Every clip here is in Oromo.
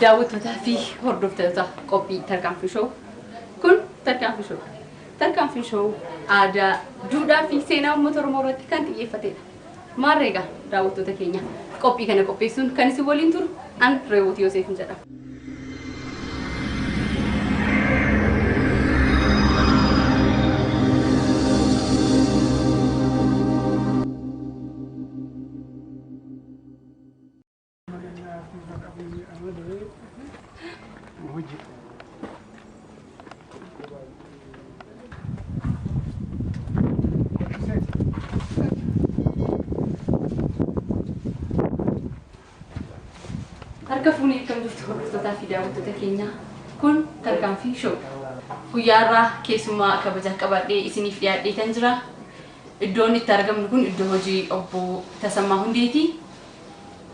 Daawwattootaa fi hordoftoota qophii Tarkaanfii Show. Kun Tarkaanfii Show. Tarkaanfii Show aadaa, duudhaa fi seenaa uummata Oromoo irratti kan xiyyeeffatedha. Maarree egaa daawwattoota keenya qophii kana qopheessuun kan isin waliin turu an Reewoot Yooseefin jedhama. Harka fuunee akkam jirtu hordoftootaa fi daawwattoota keenya kun tarkaanfii show. Guyyaa irraa keessummaa kabajaa qabadhee isiniif dhiyaadhee kan jira. Iddoon itti argamnu kun iddoo hojii obbo Tasammaa Hundeeti.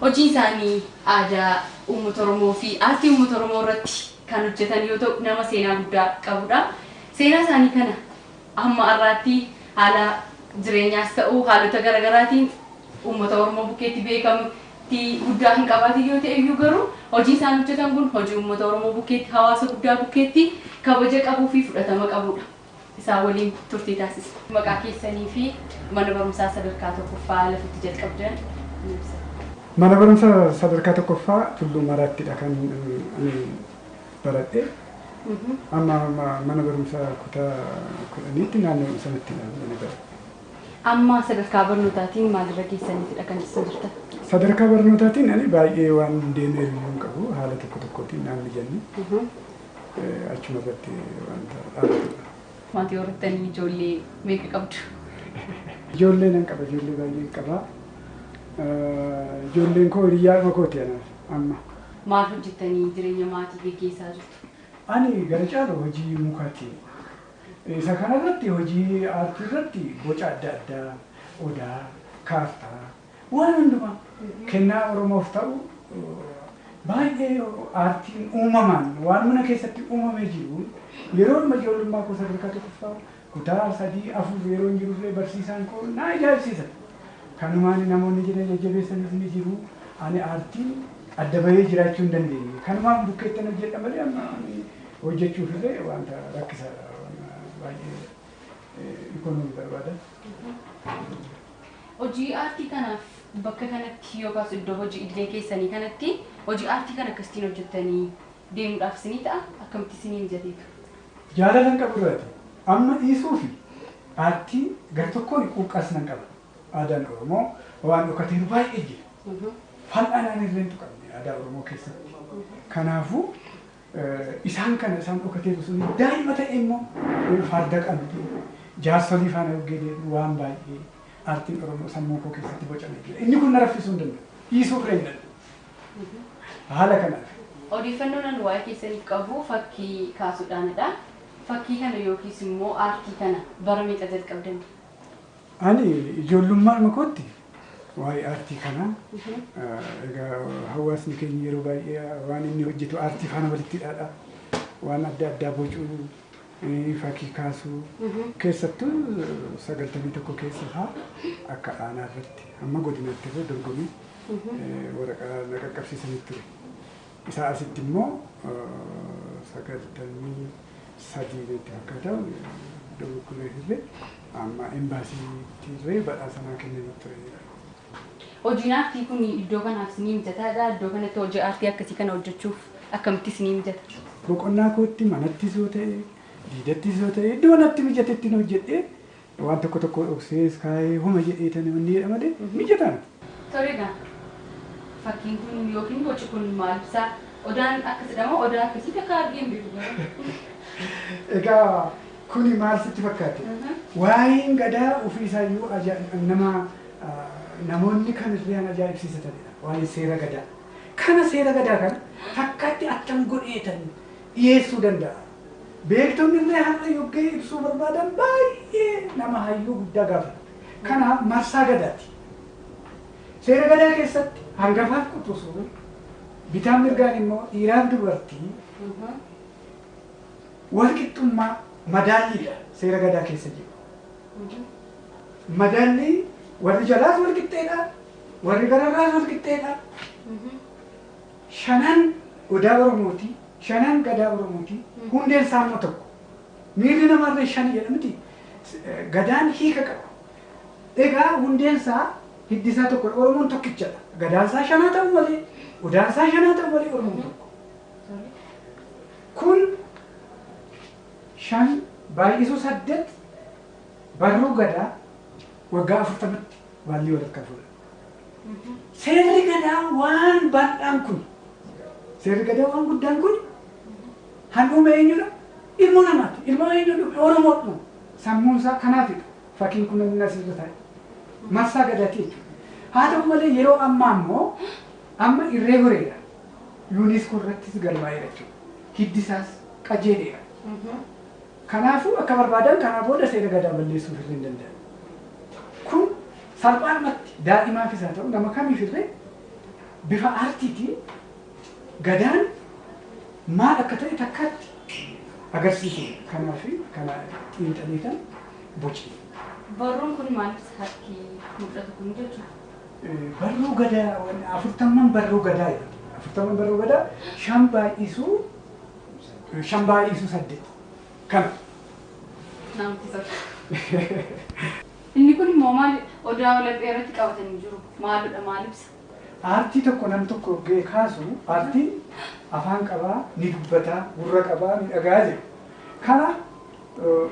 Hojiin isaanii aadaa uummata Oromoo fi aartii uummata Oromoo irratti kan hojjetan yoo ta'u nama seenaa guddaa qabudha. Seenaa isaanii kana hamma har'aatti haala jireenyaas ta'u haalota garaagaraatiin uummata Oromoo bukkeetti beekamtii guddaa hin qabaatin yoo ta'e iyyuu garuu hojii isaan hojjetan kun hojii uummata Oromoo bukkeetti hawaasa guddaa bukkeetti kabaja qabuu fi fudhatama qabudha. Isaan waliin turtii taasisa. Maqaa keessanii fi mana barumsaa sadarkaa tokkoffaa lafatti jalqabdan ni ibsa. Mana barumsa sadarkaa tokkoffaa Tulluu Maraattidha kan ani baradhe. Amma mana barumsaa kutaa 10tti naannoo sanattidha ani baradhe. Amma sadarkaa barnootaatiin maalirra geessaniitidha kan isin jirtan? Sadarkaa barnootaatiin ani baay'ee waan deemeeru hin qabu haala tokko tokkootiin naan mijanne achuma irratti wanta dhaabbatudha. Maatii horattanii ijoollee meeqa qabdu? Ijoollee nan qaba, ijoollee baay'een qaba. Ijoolleen koo hiriyyaa kooti anaaf amma. Maal hojjettanii jireenya maatii geggeessaa jirtu? Ani gara caalu hojii mukaati. Isa kanarratti hojii aartii irratti boca adda addaa, odaa, kaartaa, waan hundumaa kennaa Oromoof ta'u baay'ee aartiin uumamaan waan mana keessatti uumamee jiru yeroo amma ijoollummaa koo sadarkaa tokkoffaa kutaa 3 4 yeroo hin jirullee barsiisaan koo na ajaa'ibsiisa. Kanumaan namoonni jiran jajjabeessanis ni jiru. Ani aartiin adda bahee jiraachuu hin dandeenye. Kanumaan bukkeettan hojjedha malee amma ani hojjechuuf illee wanta rakkisaadha. Baay'ee ikoonoomii barbaada. Hojii aartii kanaaf bakka kanatti yookaas iddoo hojii idilee keessanii kanatti hojii aartii kana akkasitiin hojjettanii deemuudhaaf isinii ta'a akkamitti isinii mijateetu? Jaalala qabu irraati. Amma dhiisuu fi aartii gar tokkoon quuqqas nan qaba. Aadaan Oromoo waan dhokateeru baay'ee jira. Fal'aanaan illee hin tuqamne aadaa Oromoo keessatti. Kanaafuu isaan kana isaan dhokateeru sun daa'ima ta'e immoo farda qabdi jaarsolii faana yoggee deemu waan baay'ee aartiin Oromoo sammuu koo keessatti bocamee jira. Inni kun na raffisuu hin danda'u. Dhiisuu illee hin danda'u. Haala kanaaf. Odeeffannoon ani waa'ee keessaniif qabu fakkii kaasuudhaanidha. Fakkii kana yookiis immoo aartii kana bara meeqa jalqabdan? Ani ijoollummaa kootti waa'ee aartii kanaa egaa hawaasni keenya yeroo baay'ee waan inni hojjetu aartii faana walitti hidhaadha. Waan adda addaa bocuu, fakkii kaasuu keessattuu 91 keessa fa'aa akka aanaa irratti hamma godinaatti illee dorgomii waraqaa na qaqqabsiisanii ture. Isaa asitti immoo 93 natti fakkaata dogoggoree illee amma embaasiitti illee badhaasa naa kennanii ture. Hojiin aartii kun iddoo kanaaf isinii mijataadha. Iddoo kanatti hojii aartii akkasii kana hojjechuuf akkamitti isinii mijata? Boqonnaa kootti manattis yoo ta'e, diidattis yoo ta'e, iddoo natti mijatetti hojjedhee waan tokko tokko dhoksees kaayee homa jedhee tani wanni jedha malee mijataa miti. Tole egaa fakkiin kun yookiin boci kun maal ibsaa? Odaan akkasidha moo odaa akkasii takka argee hin beeku garuu. Egaa kuni maal sitti fakkaate? Waa'een gadaa ofiisaayyuu nama namoonni kan illee ajaa'ibsiisatanidha. Waa'een seera gadaa. Kana seera gadaa kana takkaatti attam godheetan dhiyeessuu danda'a. Beektonni illee har'a yoggee ibsuu barbaadan baay'ee nama hayyuu guddaa gaafata. Kanaaf marsaa gadaati. Seera gadaa keessatti hangafaaf quxisuu, bitaan mirgaan immoo dhiiraaf dubartii walqixxummaa madaalliidha seera gadaa keessa jiru. Madaalli warri jalaas walqixxeedha, warri gararraas walqixxeedha. Shanan odaa Oromooti, shanan gadaa Oromooti, hundeen isaa immoo tokko. Miilli namarree shan jedhamti. Gadaan hiika qaba. Egaa hundeen isaa hiddi isaa tokko, Oromoon tokkichadha. Gadaan isaa shanaa ta'u malee, odaan isaa shanaa ta'u malee Oromoon tokko. Kun 5 baay'isuu 8 barruu gadaa waggaa 40tti baallii walakkaa fuudha. Seerri gadaa waan bal'aan kun, seerri gadaa waan guddaan kun handhuuma eenyudha? Ilmoo namaati. Ilmoo eenyudha? Oromoodhuma. Sammuun isaa kanaafidha. Fakkiin kun inni asirra taa'e. Marsaa gadaati jechuudha. Haa ta'u malee yeroo ammaa immoo amma irree horeedha. UNESCO irrattis galmaa'eera jechuudha. Hiddi isaas qajeeleera. Kanaafuu akka barbaadan kanaa booda seera gadaa balleessuuf illee hin danda'an. Kun salphaadhumatti daa'imaafis haa ta'u nama kamiif illee bifa aartiitiin gadaan maal akka ta'e takkaatti agarsiisu. Kanaaf kana xiinxaleetan boci. Barruun kun maal ibsa harki mul'atu kun jechuudha? Barruu gadaa 40 barruu gadaa jedhama. 40 barruu gadaa 5 baay'isuu 5 baay'isuu 8 kana. Namatti tola. Inni kun immoo maal odaa laphee irratti qabatanii jiru? Maalidha, maal ibsa? Aartii tokko nam tokko ga'e kaasu, aartiin afaan qabaa, ni dubbataa, gurra qabaa, ni dhagaa jedhu. Kana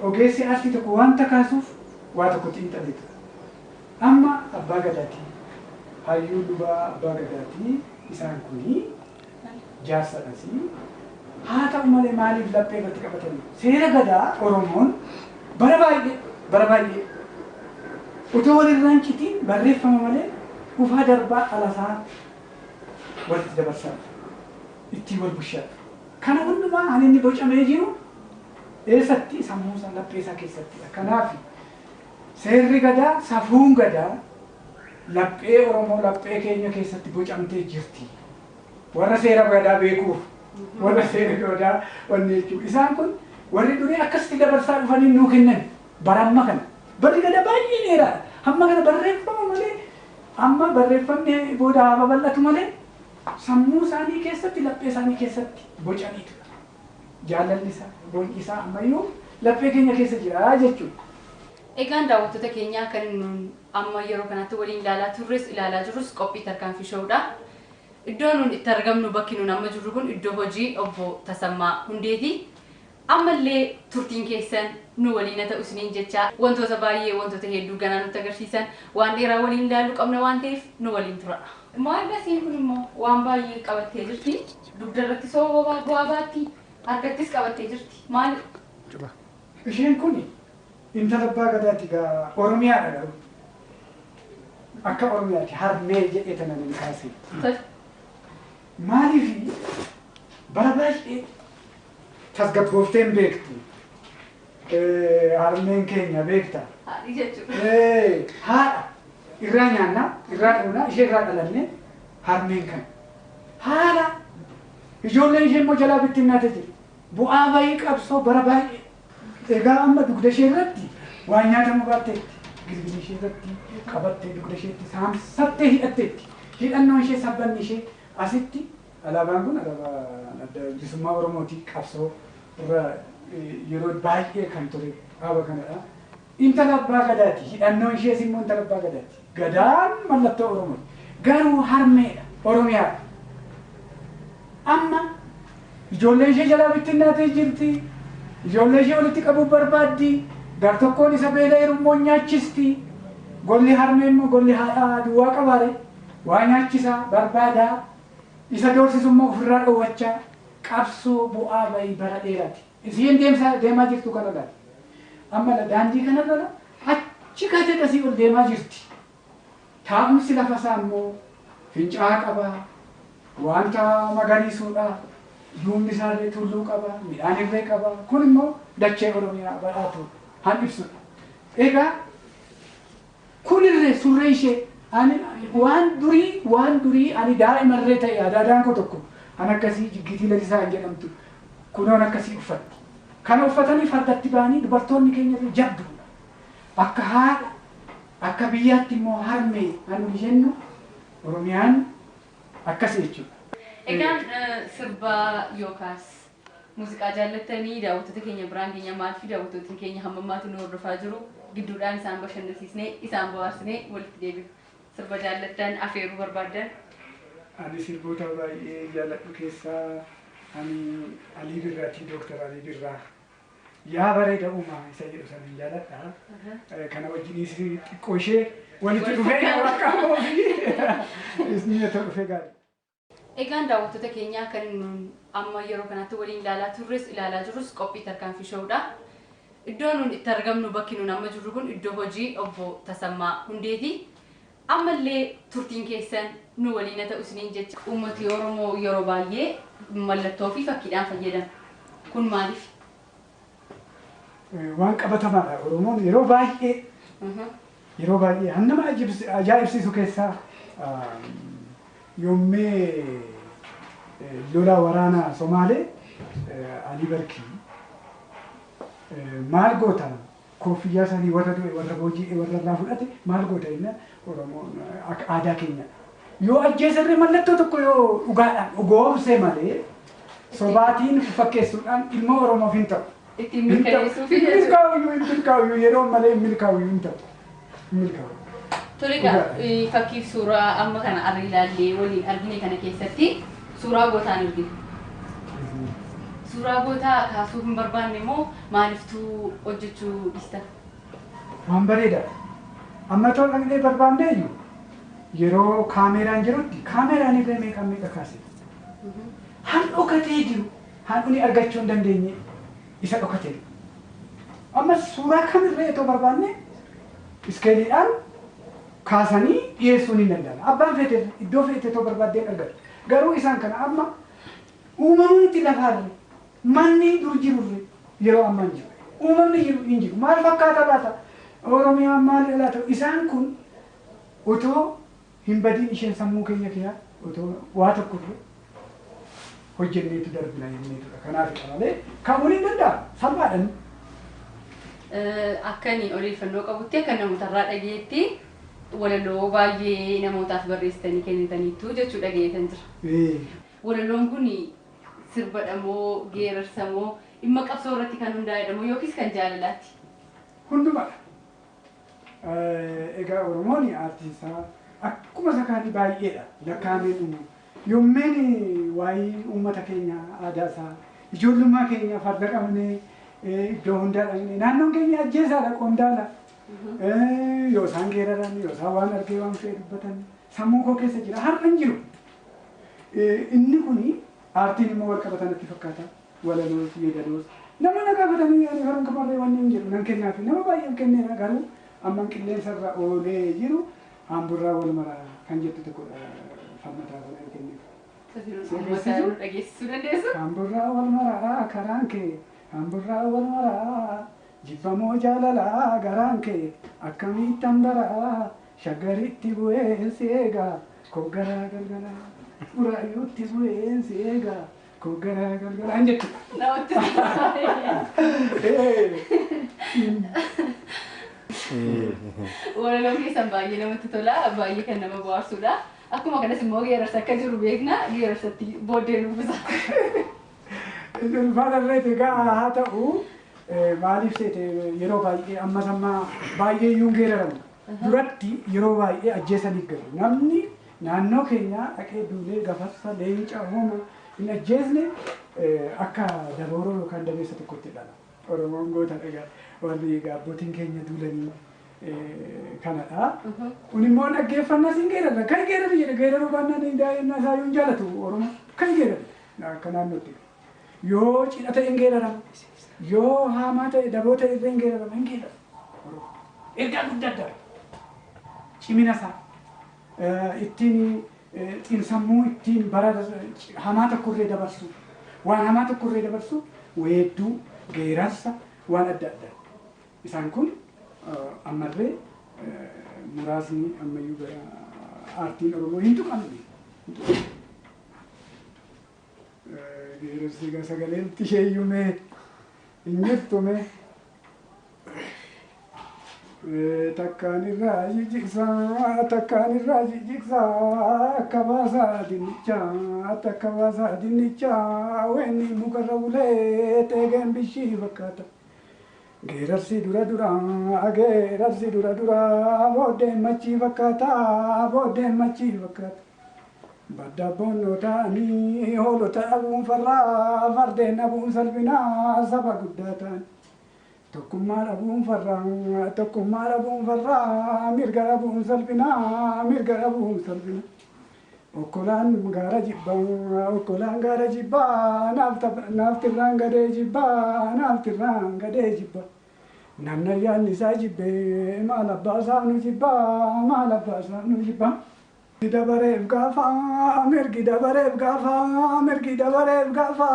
ogeessi aartii tokko wanta kaasuuf waa tokko xiinxaleetudha. Amma abbaa gadaati. Hayyuu lubaa abbaa gadaati. Isaan kuni jaarsadhas. Haa ta'u malee maaliif laphee irratti qabatanii? Seera gadaa Oromoon bara baay'ee utoo walirraan citiin barreeffama malee dhufaa darbaa dhalasaa walitti dabarsaa ittiin wal bushaa. Kana hundumaa ani inni bocamee jiru eessatti? Sammuu isaa laphee isaa keessattidha. Kanaaf seerri gadaa, safuun gadaa laphee Oromoo, laphee keenya keessatti bocamtee jirti. Warra seera gadaa beekuuf, warra seera gadaa wanni jechuudha. Isaan kun warri durii akkasitti dabarsaa dhufanii nuu kennan bara amma kana. Barri gadaa baay'ee dheeraadha. Hamma kana barreeffama malee, amma barreeffamni booda haa babal'atu malee sammuu isaanii keessatti, laphee isaanii keessatti bocaniitu. Jaalalli isaa, bonyi isaa ammayyuu laphee keenya keessa jira jechuudha. Egaan daawwattoota keenyaa kan nuun amma yeroo kanatti waliin ilaalaa turres ilaalaa jirrus qophii tarkaanfii showudha. Iddoo nuun itti argamnu, bakki nuun amma jirru kun iddoo hojii obbo Tasammaa Hundeeti. Ammallee turtiin keessan nu waliin haa ta'u isiniin jecha wantoota baay'ee, wantoota hedduu ganaa nutti agarsiisan waan dheeraa waliin ilaaluu qabna waan ta'eef nu waliin tura. Maal asiin kun immoo waan baay'ee qabattee jirti. Dugda irratti sooba bu'aa baatti, harkattis qabattee jirti. Maal? Isheen kun intala abbaa gadaati gaa, Oromiyaadha garuu. Akka Oromiyaati harmee jedhee tanan hin kaase. Maaliif bara baay'ee tasgabbooftee hin beektu? Harmeen keenya beekta. Haadhi jechuudha. Haadha irraa nyaannaa, irraa dhugnaa, ishee irraa dhalanne harmeen kana. Haala ijoolleen ishee immoo jalaa bittinnaatee jiru. Bu'aa bayii qabsoo bara baay'ee. Egaa amma dugda ishee irratti waan nyaatamu baatteetti. Girgirri ishee irratti qabattee dugda isheetti saamsattee hidhatteetti. Hidhannoon ishee, sabbanni ishee asitti alaabaan kun alaabaa adda bilisummaa Oromooti, qabsoo irra yeroo baay'ee kan ture dhaaba kanadha. Intala abbaa gadaati. Hidhannoon ishees immoo intala abbaa gadaati. Gadaan mallattoo Oromooti. Garuu harmeedha. Oromiyaadha. Amma ijoolleen ishee jalaa bittinnaatee jirti. Ijoollee ishee walitti qabuu barbaaddi. Gar tokkoon isa beela'eeru immoo nyaachisti. Golli harmee immoo golli haadhaa duwwaa qabaare. Waa nyaachisaa barbaadaa. Isa doorsisu immoo ofirraa dhoowwachaa qabsoo bu'aa bayii bara dheeraati. Isheen deemaa jirtu kana laata. Amma daandii kanarra achi kaatee asii ol deemaa jirti. Taa'umsi lafa isaa immoo fincaa'aa qaba. Wanta magariisuudha. Duubni isaallee tulluu qaba. Midhaan illee qaba. Kun immoo dachee Oromiyaa badhaatu han ibsudha. Egaa kunillee surree ishee ani waan durii ani daa'imarree ta'e adaadaan koo tokko an akkasii Jiggitii Lalisaa hin jedhamtu kunoon akkasii uffatti. Kana uffatanii fardatti ba'anii dubartoonni keenya illee jabduudha. Akka haadha, akka biyyaatti immoo harmee anu jennu Oromiyaan akkas jechuudha. Egaan sirba yookaas muuziqaa jaallattanii daawwattoota keenya biraan keenya maal fi daawwattootni keenya hamma ammaatti nu hordofaa jiru gidduudhaan isaan bashannansiisnee isaan bohaarsinee walitti deebina. Sirba jaallattan afeeruu barbaaddan. Ani sirboota baay'ee jaalladhu keessaa ani Alii Birraati, Dooktar Alii Birraa. Yaa bareeda uumaa isa jedhu sana jaalladha. Kana wajjinis xiqqoo ishee walitti dhufee waan qabuuf isni otoo dhufee gaarii. Egaan daawwattoota keenyaa kan nun amma yeroo kanatti waliin ilaalaa turres ilaalaa jirrus qophii tarkaanfii showudha. Iddoo nun itti argamnu bakki nun amma jirru kun iddoo hojii obbo Tasammaa Hundeeti. Ammallee turtiin keessan nu waliin haa ta'u isiniin jecha. Uummati Oromoo yeroo baay'ee mallattoo fi fakkiidhaan fayyadama. Kun maaliif? Waan qabatamaadha. Oromoon yeroo baay'ee yeroo baay'ee han nama ajaa'ibsiisu keessaa yommee lola waraana Somaalee Alii Barkii maal goota koffiyyaa isaanii warra du'e warra booji'e warra irraa fudhate maal goota inni Oromoon akka aadaa keenya. Yoo ajjeesarree mallattoo tokko yoo dhugaadhaan dhugoomse malee sobaatiin fakkeessuudhaan ilma Oromoof hin ta'u. Ittiin mirkaneessuuf Hin milkaa'uyyuu hin milkaa'uyyuu yeroo malee hin milkaa'uyyuu hin ta'u. Hin milkaa'u. Tole egaa fakkiif suuraa amma kana arri ilaallee waliin argine kana keessatti suuraa gootaan argina. Suuraa gootaa kaasuu hin barbaanne immoo maaliftuu hojjechuu dhiistan? Waan bareedaadha. Amma too dhaqnee barbaanne iyyuu yeroo kaameeraan jirutti kaameeraan illee meeqa meeqa kaase. Han dhokatee jiru han uni argachuu hin dandeenye isa dhokatee jiru. Amma suuraa kamirree otoo barbaanne iskeeliidhaan kaasanii dhiyeessuun hin danda'ama. Abbaan feete iddoo feete otoo barbaaddee argatu. Garuu isaan kana amma uumamumti lafaarre manni dur jirurre yeroo ammaa hin jiru. Uumamni jiru hin jiru. Maal fakkaata laata? Oromiyaan maal laata? Isaan kun otoo hin badiin isheen sammuu keenya keessa otoo waa tokko illee hojjenneetu darbina jenneetudha. Kanaafidha malee ka'uun hin danda'amu. Salphaadhaan. Akka inni odeeffannoo qabutti akka namootarraa dhageetti walaloo baay'ee namootaaf barreessitanii kennitaniitu jechuu dhageetan jira. Walaloon kun sirbadha moo geerarsa moo dhimma qabsoo irratti kan hundaa'edha moo yookiis kan jaalalaati? Hundumadha. Egaa Oromoon aartiin isaa akkuma isa kaanii baay'eedha. Lakkaa'amee dhumu. Yommeen waa'ee uummata keenya aadaa isaa ijoollummaa keenya farda qabnee iddoo hundaa dhaqnee naannoon keenya ajjeesaadha qondaala. Yoo isaan geeraran yoo isaan waan argee waan fe'e dubbatan sammuu koo keessa jira har'a hin jiru. Inni kuni aartiin immoo wal qabatan natti fakkaata. Walaloos yeedaloos nama na gaafatanii ani faran kamarree wanni hin jedhu nan kennaafi nama baay'eef kenneera garuu amma qilleensa irra oolee jiru hamburraa wal maraa kan jettu tokkodha falmataa sana kenneef. Uummata nu dhageessisuu dandeessu? Hamburraa wal maraa karaan kee hamburraa wal maraa jibbamoo jaalalaa garaan kee akkamittan baraa shaggaritti bu'een si eegaa koggaraa galgalaa buraayyuutti bu'een si eegaa koggaraa galgalaa hin jechuudha. Namatti Walaloon keessan baay'ee namatti tola baay'ee kan nama bohaarsudha. Akkuma kanas immoo geerarsa akka jiru beekna geerarsatti booddee nuufisa. Ulfaata irratti egaa haa ta'u maaliif seete yeroo baay'ee ammas amma baay'ee iyyuu hin geeraramu. Duratti yeroo baay'ee ajjeesaniif galu. Namni naannoo keenyaa dhaqee duulee gafarsa leenca hooma hin ajjeesne akka dabooroo yookaan dabeessa tokkotti dhala. Oromoon goota dhagaa warri egaa abbootiin keenya duulanii kanadha. Kun immoo dhaggeeffannaa siin geerarra. Kan geerarri jedhe geeraruu baannaan daa'imna isaa yoo hin jaalatu Oromoo kan geerarri akka naannootti. Yoo cidha ta'e hin geerarama. Yoo haamaa ta'e daboo ta'e illee hin geerarama hin geerarama. Ergaa guddaa darba. Cimina isaa ittiin xiinsammuu ittiin bara hamaa tokko irree dabarsu waan hamaa tokko irree dabarsu weedduu geerarsa waan adda addaa. Isaan kun ammallee muraasni ammayyuu gara aartiin Oromoo hin tuqamne. Geerarsi egaa sagaleen ishee iyyuu mee hin jirtu mee. Takkaan irraa jijjigsaa, takkaan irraa jijjigsaa, akka baasaa dinnichaa, takka baasaa dinnichaa, weenni mukarra bulee teegeen bishii fakkaata. Geerarsi dura dura, geerarsi dura dura, booddeen machii fakkaata, booddeen machii fakkaata. Badda boonnoo ta'anii hoolota dhabuun farraa, fardeen dhabuun salphinaa, saba guddaa ta'an. Tokkummaa dhabuun farraa, tokkummaa dhabuun farraa, mirga dhabuun salphinaa, mirga dhabuun salphinaa. Okkolaan gaara jibbaa, okkolaan gaara jibbaa, naaf tirraan gadee jibbaa, naaf tirraan gadee jibbaa. Namni ayyaanni isaa jibbee maal abbaa isaa nu jibbaa, maal abbaa isaa nu jibbaa. Dabareef gaafa, mirgi dabareef gaafa, mirgi dabareef gaafa,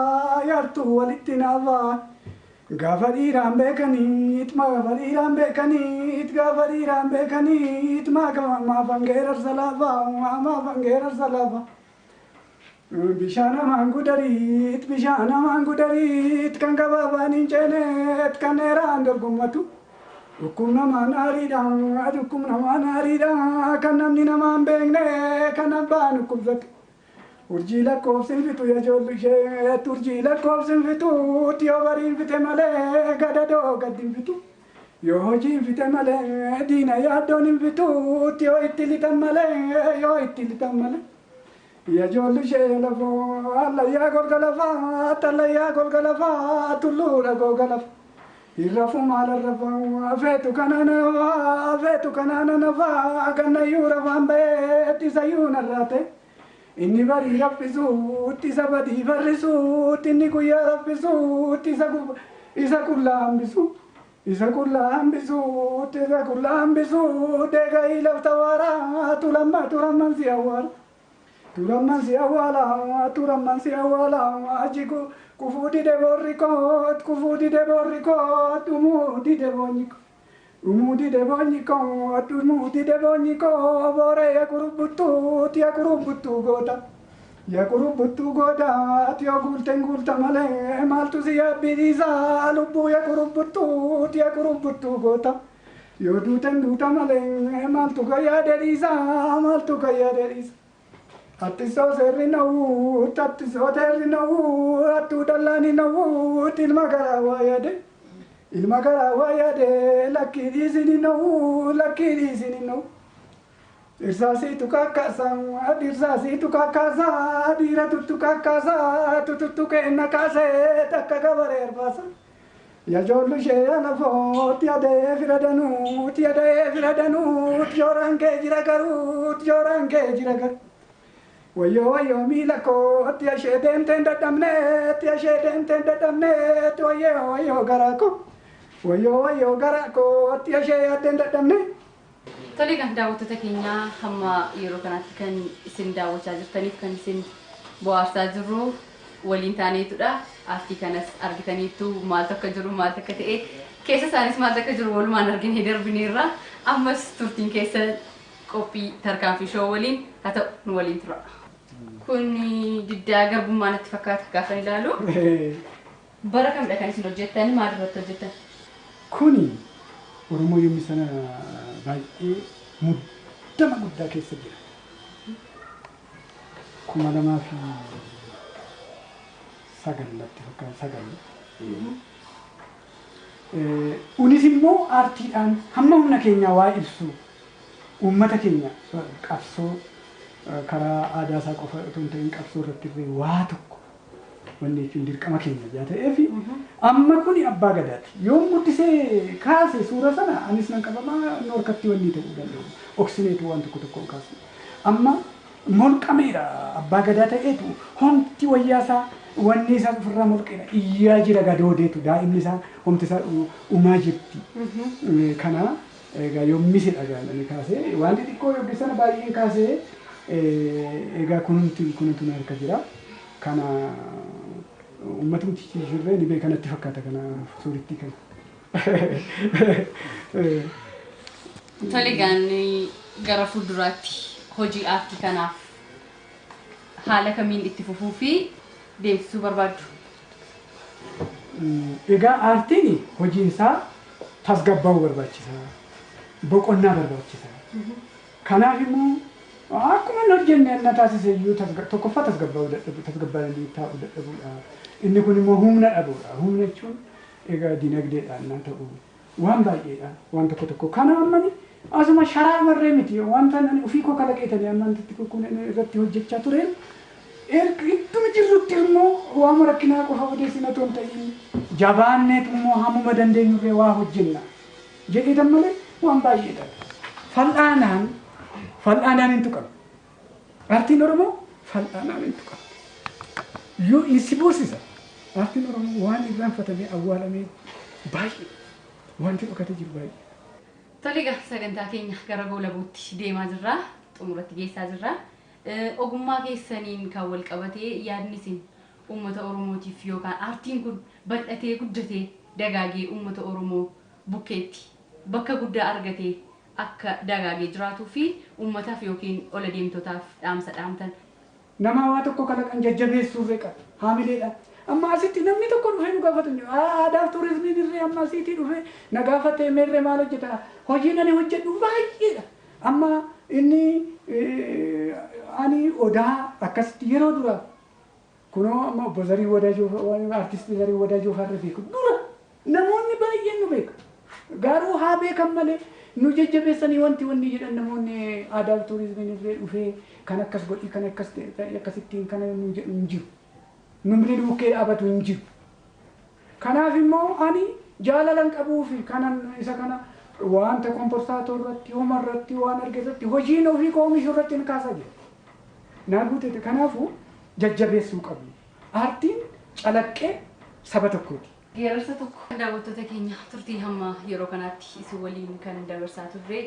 yartuu walitti naafa. Gaafa dhiiraan beekaniit, gaafa dhiiraan beekaniit, gaafa dhiiraan beekaniit, maafan geerarsa laafa, maafan geerarsa laafa. Bishaan hamaan gudariit, bishaan hamaan gudariit, kan gabaabaan hin ceeneet, kan dheeraan dorgommatu. Dhukkub namaan aariidha, dhukkub namaan aariidha, kan namni namaan beekne, kan abbaan dhukkubsatu. Urjii lakkoofsin fitu yaa ijoollu isheet, urjii lakkoofsin fitu, yoo bariin fite malee gadadoo gad hin fitu. Yoo hojiin fite malee diina yaaddoon hin fitu, yoo itti lixan malee, yoo itti lixan malee. Yaa ijoollu ishee lafoo, allayyaa golga lafaa, tallayyaa golga lafaa, tulluudha googa lafa. Irrafu maal rafaa, feetu kana nafaa, feetu kana nafaa, gannayyuu rafaan ba'ee, isayyuu narraa ta'e. Inni barii raffisuutti, isa badii farrisuutti, inni guyyaa raffisuutti, isa qullaa hambisu. Isa qullaa hambisuutti, isa qullaa hambisu, deega'ii lafta waaraa, tulamma turamman si awwaala. Turamman si awwaala, turamman si awwaala, achi kufuu dide boorri koot, kufuu dide boorri koot, dhumuu dide boonyi koo. Dhumuu dide boonyi koo, dhumuu dide boonyi koo, booree ya kurubbuttuut, ya kurubbuttuu goota. Ya kurubbuttuu goota, yoo guulteen guulta malee, maaltu si yaabbiidhiisa, lubbuu ya kurubbuttuut, ya kurubbuttuu goota. Yoo duuteen duuta malee, maaltu kan yaade dhiisa, maaltu kan yaade dhiisa. Attisoo seerri na'uut, attisoo seerri na'uut, attuu dallaan na'uut, ilma garaa waa yaade. Ilma garaa waa yaade, lakkii dhiisini na'u, lakkii dhiisini na'u. Dhirsaasiitu kakkaasa, dhirsaasiitu kakkaasa, dhiira tuttu kakkaasa, tututtu kenna kaasee takka gabaree arfaasa. Yaa ijoollu ishee alafoot, yaadee fira danuut, yaadee fira danuut, jooraan kee jira garuut, jooraan kee jira garuu. Wayyoo wayyoo miila koot, ishee deemteen dadhabneet, ishee deemteen dadhabneet, wayyoo wayyoo garaa koo. Wayyoo wayyoo garaa koot, ishee yaaddeen dadhabne. Tole kan daawwattoota keenyaa hamma yeroo kanaatti kan isin daawwachaa jirtaniif kan isin bohaarsaa jirru waliin taaneetudha. Aartii kanas argitaniittu maaltu akka jiru maaltu akka ta'e keessa isaanis maaltu akka jiru walumaan arginee darbineerra. Ammas turtiin keessa qophii tarkaanfii shoo waliin haa ta'u nu waliin tura. Kun diddaa garbummaa natti fakkaata gaafa ilaalu. Bara kamidha kan isin hojjettan maal irratti hojjettan? Kuni Oromoo yommuu sana baay'ee muddama guddaa keessa jira. 2009 natti fakkaata 9. Unis immoo aartiidhaan hamma humna keenyaa waa ibsu uummata keenya qabsoo karaa aadaa isaa qofa otoo hin ta'in qabsoo irratti illee waa tokko wanni jechuun dirqama keenya ijaa ta'eef amma kuni abbaa gadaati. Yoon guddisee kaase suura sana anis nan qabamaa nu harkatti wanni ta'uu danda'u. Oksineetu waan tokko tokko kaasu. Amma molqameera abbaa gadaa ta'eetu homti wayyaa isaa wanni isaa ofirraa molqeera iyyaa jira gadoodeetu daa'imni isaa homti isaa uumaa jirti. Kana egaa yoommisidha gaalani kaasee waan xixiqqoo yookiin sana baay'een kaasee egaa kunumti kunumtu na harka jira. Kana uummatumti jirree ni beeka natti fakkaata kana suurittii kana. Tole gaan gara fuulduraatti hojii aartii kanaaf haala kamiin itti fufuu fi deemsisuu barbaaddu? Egaa aartiin hojiin isaa tasgabbaa'uu barbaachisa. Boqonnaa barbaachisa. Kanaaf immoo akkuma hin hojjenne na taasise iyyuu tokkoffaa tasgabbaa'uu dadhabu, tasgabbaa'anii taa'uu dadhabuudha. Inni kun immoo humna dhabuudha. Humna jechuun egaa dinagdeedhaan na ta'u waan baay'eedha, waan tokko tokko. Kana ammani asuma sharaa marree miti, wanta ani ofii koo kalaqeetanii amma wanti kun irratti hojjechaa tureen, ittuma jirrutti immoo waama rakkinaa qofa odeessina otoo hin ta'in, jabaanneetu immoo hammuma dandeenyurree waa hojjenna jedheetan malee waan baay'eedha. Fal'aanaan hin tuqamu. Aartiin Oromoo fal'aanaan hin tuqamu. Yoo si boosisa. Aartiin Oromoo waan irraanfatamee awwaalamee baay'ee, wanti dhokatee jiru baay'ee. Tole egaa, sagantaa keenya gara goolabuutti deemaa jirra. Xumuratti geessaa jirra. Ogummaa keessaniin kan wal qabatee yaadni isin uummata Oromootiif yookaan aartiin kun bal'atee, guddatee, dagaagee uummata Oromoo bukkeetti bakka guddaa argatee akka dagaagee jiraatuu fi uummataaf yookiin ola deemtotaaf dhaamsa dhaamtan. Nama waa tokko kalaqan jajjabeessuurree qaba. Haamileedhaan. Amma asitti namni tokko dhufee nu gaafatu hin jiru. Aadaaf turizimiin irree amma asiitii dhufee na gaafatee meerree maal hojjeta? Hojiin ani hojjedhu baay'eedha. Amma inni ani odaa akkasitti yeroo dura kunoo amma obbo Zarii Wadaajoo, artistii Zarii Wadaajoo farra beeku, dura namoonni baay'een nu beeku. Garuu haa beekan malee nu jajjabeessanii wanti wanni jedhan, namoonni aadaaf turizimiin irree dhufee kan akkas godhi, kan akkas ta'e, akkasittiin kana nu jedhu hin jiru. Namni bukkee dhaabatu hin jiru. Kanaaf immoo ani jaalalan qabuu fi kanan isa kana wanta komporsaatoo irratti, homa irratti, waan arge irratti, hojiin ofii koo oomishuu irratti hin kaasaa jira. Naa guutete. Kanaafuu jajjabeessuu qabu. Aartiin calaqqee saba tokkooti. Geerarsa tokko. Daawwattoota keenya, turtii hamma yeroo kanaatti isin waliin kan dabarsaa turre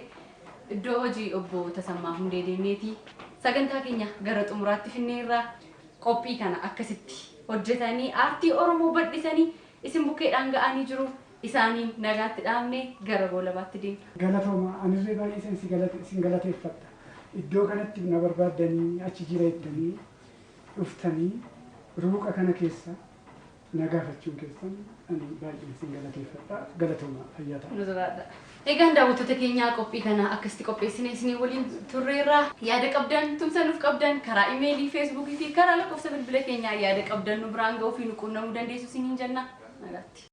iddoo hojii obbo Tasammaa Hundee deemneeti. Sagantaa keenya gara xumuraatti finneerra. Qophii kana akkasitti hojjetanii aartii Oromoo bal'isanii isin bukkeedhaan ga'anii jiru. Isaaniin nagaatti dhaabne gara goolabaatti deemna. Galatooma, anillee baay'ee isin galateeffadha. Iddoo kanatti na barbaaddanii achi jira jettanii dhuftanii ruuqa kana keessa na gaafachuun keessan ani baay'ee isin galateeffadha. Galatooma, fayyaa ta'a. Nu jiraadha. Egaan daawwattoota keenyaa, qophii kana akkasitti qopheessine isinii waliin turreerra. Yaada qabdan, tumsa nuuf qabdan karaa imeelii, feesbuukii fi karaa lakkoofsa bilbila keenyaa yaada qabdan nu biraan ga'uu fi nu quunnamuu dandeessu isiniin jenna. Nagaatti.